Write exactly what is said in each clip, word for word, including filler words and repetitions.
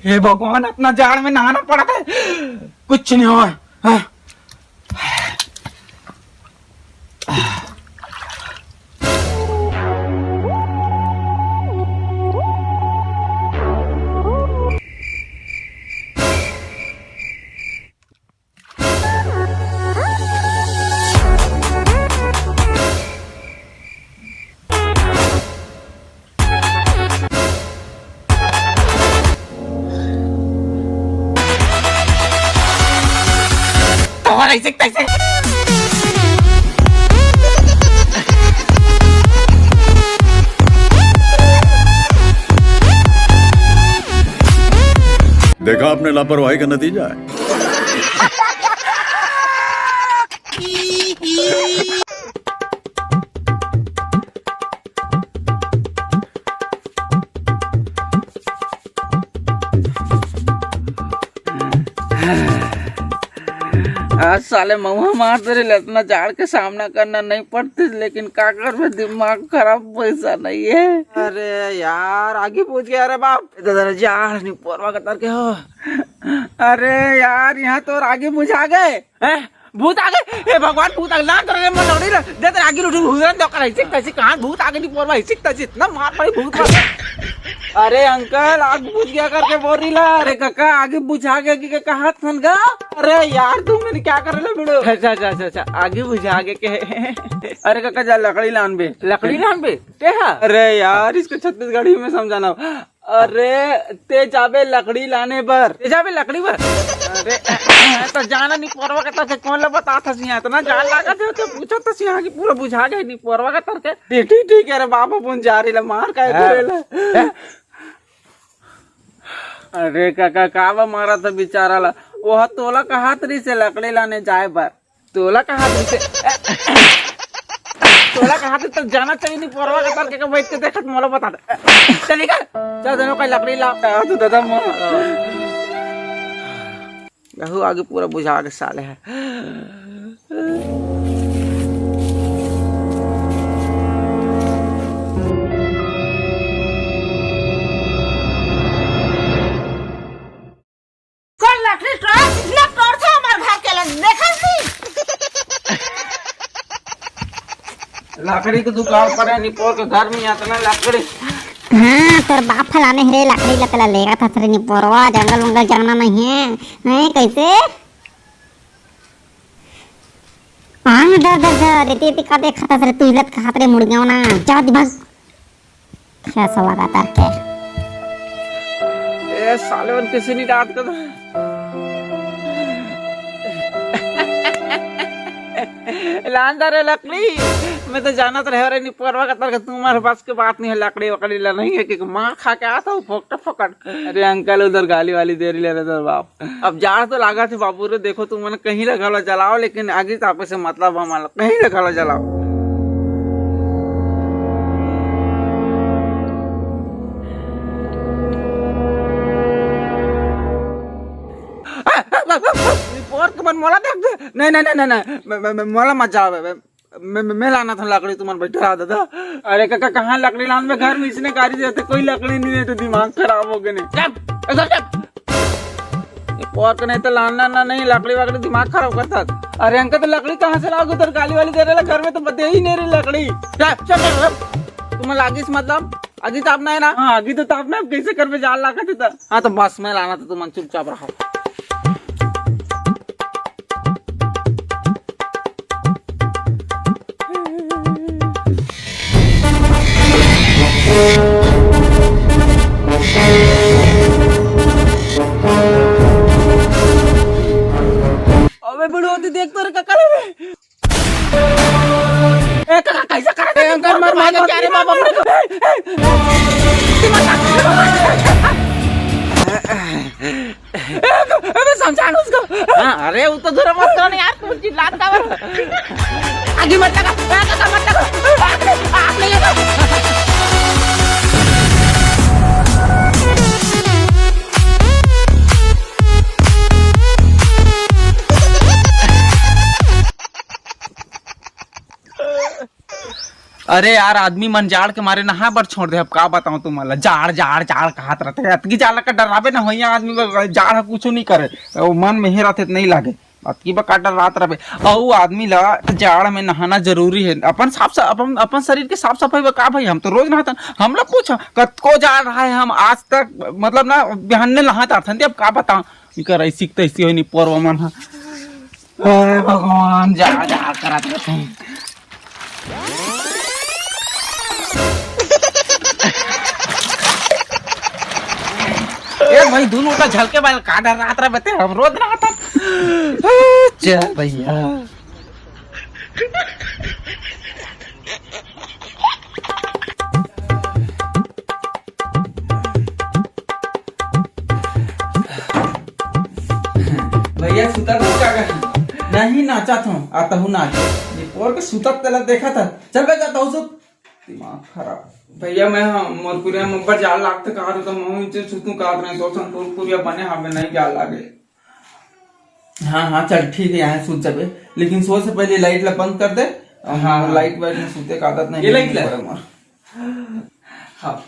हे भगवान, अतना जाड़ में नहाना पड़त हे, कुछ नहीं होय। हाँ। तोहर ऐसे तैसे। देखा आपने लापरवाही का नतीजा है। आज साले मउहा मार दे रे, इतना जाड़ के सामना करना नहीं पड़तिस, लेकिन का करबे, दिमाग खराब, पैसा नहीं है। अरे यार, आगी बुझ गया रे बाप, इतना जाड़ निपोरवा के तर के हो। अरे यार, यहाँ तो आगी बुझा गए हैं? भूत आ गए। हे भगवान, भूत आ गए। लान तो रे, मैं लकड़ी ला दे, तेरे आगी उठी, भूत तो करे, ऐसे कैसे, कहाँ भूत आ गए निपोरवा, ऐसे कैसे इतना मार पड़ी भूत पर। अरे अंकल, आग बुझ गया करके बोल रही ला। अरे काका, आगी बुझा गया कि कहा थन गा? अरे यार, तुम मैंने क्या कर रहे लो, भिड़ो? अच्छा, अच्छा, अच्छा, अच्छा, आगी बुझा गया के? अरे काका, जा लकड़ी लान बे। लकड़ी लान बे? ते हा? अरे यार, इसको छत्तीसगढ़ी में समझाना। अरे, ते जाबे लकड़ी लाने बर। ते जाबे लकड़ी बर? अरे, तो जाना निपोरवा के तरके कौन ला बतात हस यहाँ? इतना जान लागत हे, तो पूछत हस यहाँ कि पूरा बुझा गए निपोरवा के तरके। ठीक, ठीक, ठीक है रे बाबा, बुन जा रही ला, मार काहे हाँ। करे ला? अरे काका, का बा मारा था बेचारा ला? वो तोला कहात रही से लकड़ी लाने जाए बर। तोला कहा तुमसे, तोला कहा तो जाना चाहिए निपोरवा के तर के बैठ के देखत मोला बता दे। चल निकल, चल दोनों का लकड़ी ला। आ, तू दादा माँ। गहू आगी पूरा बुझा के साले है। कल लकड़ी टोरा कितना टोर था हमारे घर के लग, देखा नहीं? लकड़ी के दुकान पर है, निपोर के घर में इतना लकड़ी। हाँ, तोर बाप फलाने हरे लकड़ी लकड़ा लेगा था तेरे निपोरवा, जंगल वंगल जाना नहीं है, नहीं कैसे? आंग दर दर दर, इतनी इतनी का देखा था तेरे, तू हिलत कहा तेरे मुड़ गया ना, जा दिमाग। कैसा लगा तार के? ए, साले मन किसी नहीं डांट कर। लान दे रे लकड़ी। मैं तो जानत रहे रे निपोरवा का तर के तुम्हारे बस के बात नहीं है, लकड़ी वकड़ी ला नहीं है, कि मार खा के आता हूँ फोकट फोकट। अरे अंकल उधर गाली वाली दे रही ले रहे बाप। अब जाड़ तो लागत हे बाबू रे, देखो तुमन कहीं ला घलो जलाओ, लेकिन आगी तापे से मतलब हमन ला, कहीं ला घलो जलाओ। निपोर के मन मोला देख दे। नहीं, नहीं, नहीं, नहीं, नहीं, मैं, मैं, मैं, मोला मत जलाओ, मैं, मैं, मैं, मैं लाना था लकड़ी, तुमन बैठे रहा दादा। अरे काका, कहाँ लकड़ी लान में, घर में इसने गाड़ी देते, कोई लकड़ी नहीं है, तो दिमाग खराब हो गए नहीं। चुप, एकदम चुप। ये पोर के नहीं तो लाना ना नहीं, लकड़ी वकड़ी दिमाग खराब करता। अरे अंकल, तो लकड़ी कहाँ से लाओगे? उधर गाली वाली दे रहे, घर में तो दे ही नहीं रही लकड़ी। चुप, चुप, चुप। तुमन लागिस मतलब, आगी तापना है ना? हाँ, आगी तो तापना है, अब कैसे करबे, जाड़ लागत हे त। हाँ, तो बस मैं लाना था, तुमन चुपचाप रहो। अबे बुढ़ो, तू देख तो रे, कका रे। ए, कका, कैसे करत हे? अंकल, मर, मार, मार, क्या रे, बाबा, मार। ए, ए, समझा ना उसको। हाँ, अरे, वो तो धुरा मत करो ना यार, तुम चिल्लात का बर? आगे मत लगा, ए, कका, मत लगा। आग नहीं, आग नहीं है। अरे यार, आदमी मन जाड़ के मारे नहाए बर छोड़ दे। अब का बताऊं तुमन ला, जाड़ जाड़ जाड़ कहत रथे। अतकी जाड़ ला का डराबे ना होइया आदमी बर, जाड़ ह कुछू नहीं करे। वो मन में हे रथे त नहीं लागे। अतकी बा का डरात रहे। अउ आदमी ला त जाड़ में नहाना जरूरी है। अपन साफ सा-, अपन, अपन शरीर के साफ सफाई बर का भाई, हम तो रोज नहातन। हम लोग पूछ, कतको जाड़ रहा है, हम आज तक मतलब ना बिहान ने नहात आथन। अब का बताऊं, इकर ऐसी तैसी होई नहीं पोरवा मन ह। हे भगवान, जाड़ जाड़ करत रथे। ए भाई, दुनों का झलके बाल का डरात रहे बते, हम रोज नहातन। चल भैया। भैया, सुतत हो का? नहीं, नाचत हो। आ, तहू नाच। ये पोर के सुतत तेला देखा था। चल बे, जा, तहू सुत। दिमाग खराब। भैया, मैं, हाँ, मोर कुरिया में ऊपर जाड़ लागथे कहा था, तो मैं इनसे सुतूं कहा था, नहीं, दोस्तन, तोर कुरिया बने, हाँ, मैं नहीं जाड़ लागे। हाँ, हाँ, चल, ठीक है, यहाँ सुत जाबे, लेकिन सोए से पहले लाइट ला बंद कर दे। हाँ, हाँ। लाइट वाइट में सुते का आदत नहीं ये लाइट ला। मोर। हाँ।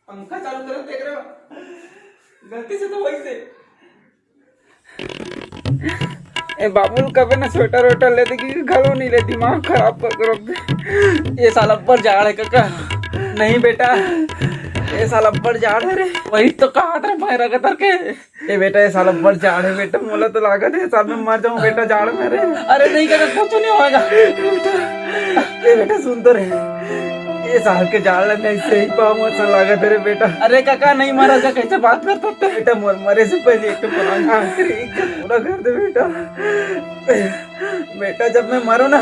पंखा चालू करत देख रहे हो, गलती से तो वही से। ए बाबू, कबे ना स्वेटर वेटर ले दे, कि घलो नहीं ले, दिमाग खराब कर कर रख दे। ये साला अब्बड़ जाड़ है काका। नहीं बेटा, ये साला अब्बड़ जाड़ है रे। वही तो कहा था भाई रगतर के। ए बेटा, ये साला अब्बड़ जाड़ है बेटा, मोला तो लागत है साल में मर जाऊं बेटा जाड़ में रे। अरे नहीं काका, कुछ नहीं होएगा। ए बेटा, सुन तो रे, ये साल के जाड़ लग गई, सही पाँव मत सन लागत है रे बेटा। अरे काका, नहीं मरा था, कैसे बात करता था? बेटा, मोर मरे से पहले एक तो पुराना आखिरी एक तो पूरा कर दे बेटा। बेटा, जब मैं मरो ना,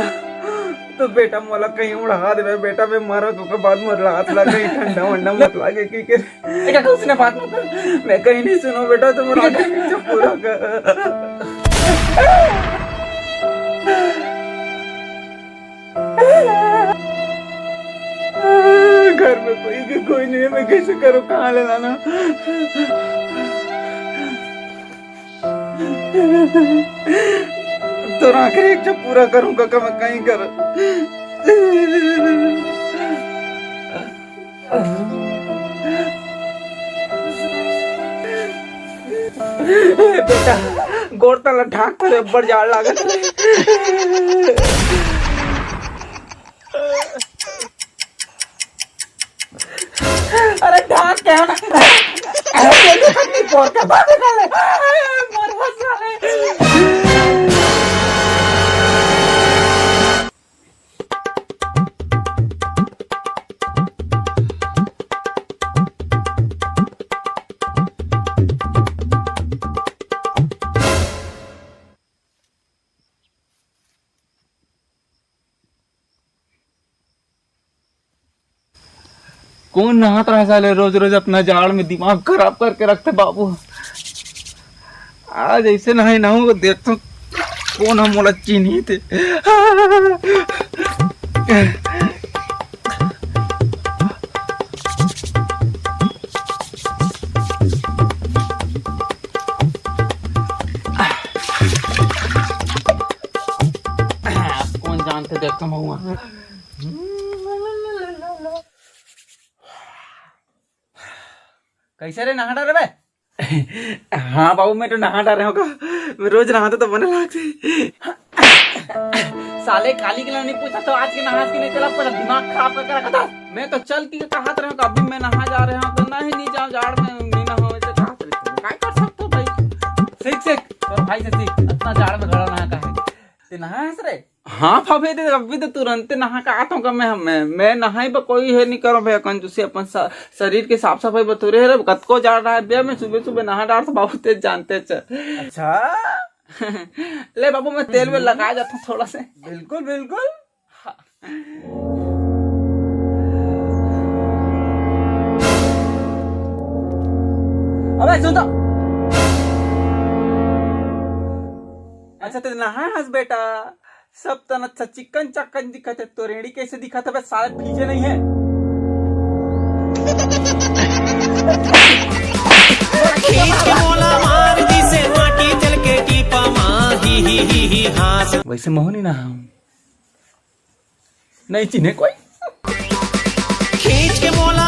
तो बेटा, मोला कहीं उड़ा देवे बेटा, मैं मरो तो के बाद मोर लात लगे, ठंडा वंडा मत लागे, की के ए काका, उसने बात मत कर। मैं कहीं नहीं सुनो बेटा, तुम आखिरी इच्छा पूरा कर। घर में कोई भी कोई नहीं है, मैं कैसे करूँ, कहाँ ले लाना? तोर आखिरी इच्छा पूरा करूँ काका, मैं कहीं कर। ए बेटा, गोड़ तला ढाक, तोरे अब्बड़ जाड़ लागत रे। अरे ढाक के ना। अरे ये तो अपनी पोर के बात कर ले। मरवा साले। कौन नहात रहा साले, रोज रोज अपना जाड़ में दिमाग खराब करके रखते बाबू। आज ऐसे नहाई नहाऊं, देखतो कौन हम मोला चिन्ही थे। कौन जानते, देखतो महुआ। कैसे रे, नहा डारे बे? हाँ बाबू, मैं तो नहा डारे हूँ का। मैं रोज नहाता तो बने लागथे। साले काली के नहीं पूछा तो आज के नहास के नहीं, तेला पूरा दिमाग खराब करके रखा था। मैं तो चल के कहत रहे हूँ कि अभी मैं नहा जा रहे हूँ, तो नहीं, नहीं जाओ, जाड़ में नहीं नहाओ, ऐसे कहत रहे थे। काय कर सकते हो भाई? सीख, सीख, तोर भाई से सीख, इतना जाड़ में घड़ा नहा का है। ते नहा है रे? हाँ भाभी, ते अभी तो तुरंत नहा के आत हूँ का मैं, मैं, मैं नहाई बा कोई है नहीं करो भैया, कंजूसी अपन सा-, शरीर के साफ सफाई बतूरे है रे, कतको जाड़ रहा है भैया, मैं सुबह सुबह नहा डार तो बाबू तेज जानते च। अच्छा। ले बाबू, मैं तेल में लगा जाता हूँ थोड़ा से। बिल्कुल, बिल्कुल। हाँ। अबे सुन तो। अच्छा, ते नहाए हस बेटा, सब तन अच्छा चिकन चक्कन दिखत हे, तो रेड़ी कैसे दिखत हे बे? साले फीजे नहीं है। खींच के मोला मार दिसे माटी जल के टीपा मा, ही ही ही ही हाँस। वैसे महू नहीं नहाऊं, नहीं चिन्हे कोई। खींच के मोला